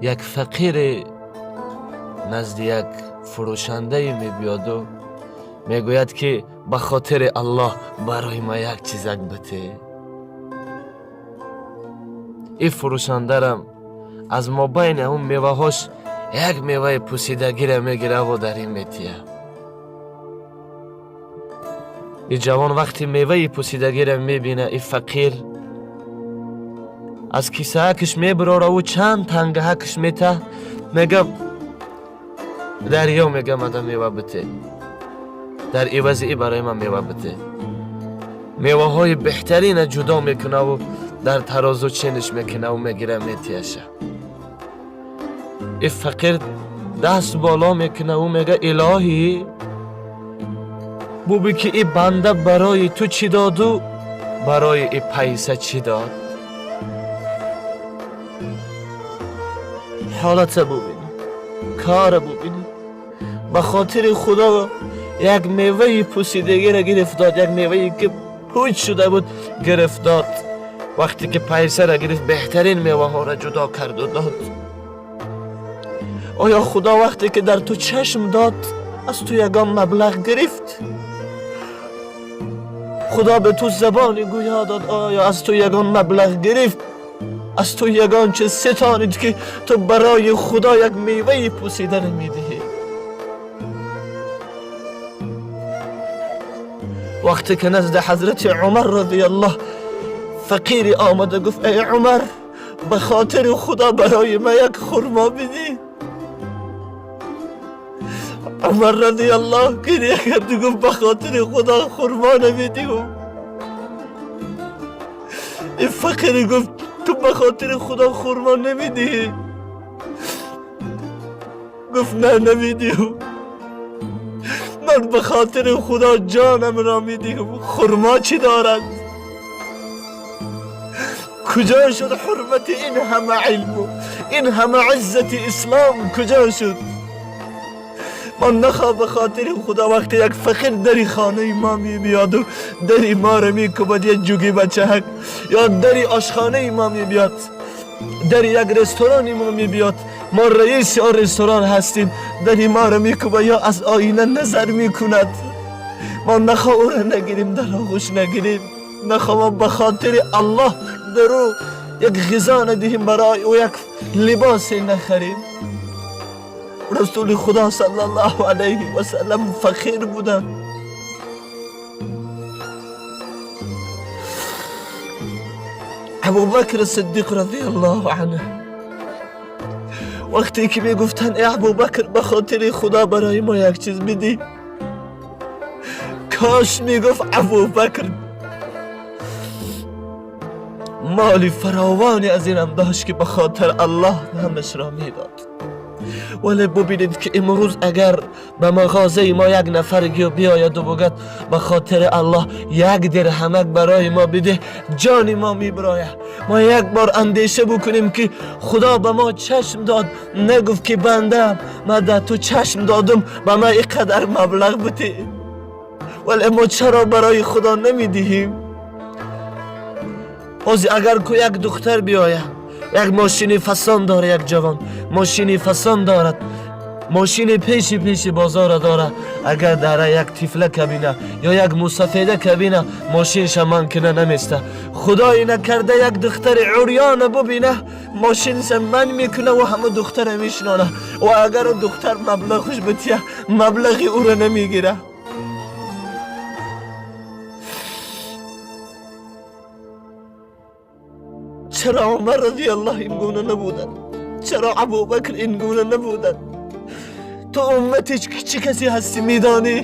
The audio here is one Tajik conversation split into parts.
Як фақире назди як фурӯшандае мебиёду мегӯяд, ки ба хотири Аллоҳ барои ма як чизак бите. Ин фурӯшандарам аз мобайни ҳамун меваҳош як меваи пусидагиро мегираву дар ин метия. И ҷавон вақти меваи пусидагиро мебина, и фақир аз кисаакш мебирораву чанд тангаҳакш мета, мега: «Дарё, мега, мада мева бите, дар ивази и барои ман мева бите». Меваҳои беҳтарина ҷудо мекунаву дар тарозу чениш мекунаву мегира, метияша. И фақир даст боло мекунаву мега: «Илоҳӣ, буби, ки и банда барои ту чӣ доду барои и пайса чӣ дод. Ҳолата бубинӣ, кора бубинӣ. Ба хотири Худо як меваи пусидагиро гирифт дод, як мевае ки пуч шуда буд гирифт дод. Вақте ки пайсара гирифт, беҳтарин меваҳоро ҷудо карду дод. Оё Худо вақте ки дар ту чашм дод, аз ту ягон маблағ гирифт? Худо ба ту забони гӯё дод, оё аз ту ягон маблағ гирифт? Аз ту ягон чиз ситонид, ки ту барои Худо як меваи пусида намедиҳӣ? Вақте ки назди ҳазрати Умар радиаллоҳ фақире омада гуфт: «Эй Умар, ба хотири Худо барои ман як хурмо бидӣ», Умар радиаллоҳ гиря карду гуфт: «Ба хотири Худо хурмо намедиҳум». Ин фақире гуфт: «Ту ба хотири Худо хурмо намедиҳӣ?» Гуфт: «Не, намедиҳум. Ман ба хотири Худо ҷонамро медиҳам, хурмо чӣ дорад?» Куҷо шуд ҳурмати ин ҳама илму ин ҳама иззати ислом? Куҷо шуд? Мо нахоҳ ба хотири Худо вақте як фақир дари хонаи мо мебиёду дари моро мекӯбад, як ҷуги бачаҳак, ё дари ошхонаи мо мебиёд, дари як ресторани мо мебиёд, мо раиси он ресторан ҳастем, дари моро мекӯбад ё аз оина назар мекунад, мо нахоҳ ӯро нагирем, дар оғӯш нагирем, нахоҳ мо ба хотири Аллоҳ дар ӯ як ғизо надиҳем, барои ӯ як либосе нахарем. Расули Худо саллаллоҳу алайҳи васаллам фақир буданд. Абубакр Сиддиқ радиаллоҳу анҳ вақте ки мегуфтанд: «Э Абубакр, ба хотири Худо барои мо як чиз бидӣ», кош мегуфт Абубакр моли фаровоне аз инам дошт, ки ба хотир Аллоҳ ҳамашро медод. Вале бубинед, ки имрӯз агар ба мағозаи мо як нафар биёяду бугад: «Ба хотири Аллоҳ як дирҳамак барои мо бидеҳ», ҷони мо мебирояд. Мо як бор андеша бикунем, ки Худо ба мо чашм дод, нагуфт, ки бандам, ман дар ту чашм додум, ба ман ин қадар маблағ бидеҳ. Вале мо чаро барои Худо намедиҳем? Ҳозир агар ку як духтар биёяд, як мошини фасон дора, як ҷавон мошини фасон дорад, мошини пеши пеши бозора дорад, агар дара як тифла кабина ё як мусафеда кабина, мошинша ман кина наместа. Худои накарда як духтари урёна бубина, мошинша ман мекуна ва ҳама духтара мешинона ва агар духтар маблағаш бития, маблағи ӯро намегира. Чаро Умар радиаллоҳ ин гуна набуданд? Чаро Абубакр ин гуна набуданд? Ту уммати чӣ касе ҳастӣ, медонӣ?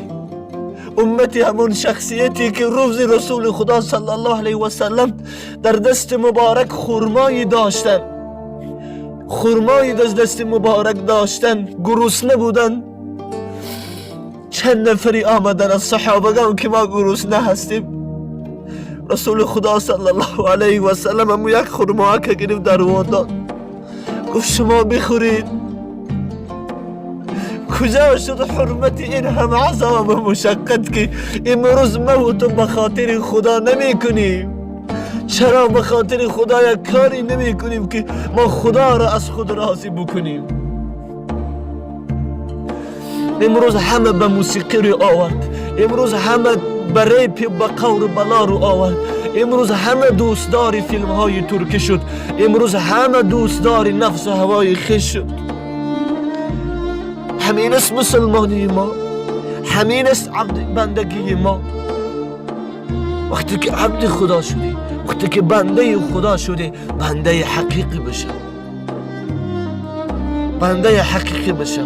Уммати ҳамон шахсияте, ки рӯзи Расули Худо саллаллоҳу алайҳи васаллам дар дасти муборак хурмои доштанд, хурмои дар дасти муборак доштанд, гурусна буданд. Чанд нафаре омаданд аз саҳобагон, ки мо гурусна ҳастем. Расули Худо саллаллоҳу алайҳи васаллам ҳамун як хурмоака гирифт, дар во дод, гуфт: «Шумо бихӯред». Куҷо шуд ҳурмати ин ҳама азобу мушаққат, ки имрӯз маву ту ба хотири Худо намекунем? چرا به خاطر خدا یک کاری نمی کنیم که ما خدا را از خود راضی بکنیم؟ امروز همه به موسیقی رو آورد، امروز همه به ریپ، به قور بلا رو آورد، امروز همه دوستدار فیلم های ترکی شد، امروز همه دوستدار نفس و هوای خویش شد. همین است مسلمانی ما، همین است عبد بندگی ما. وقتی که عبد خدا شدی، وقتی که بنده خدا شدی، بنده حقیقی بشه، بنده حقیقی بشه.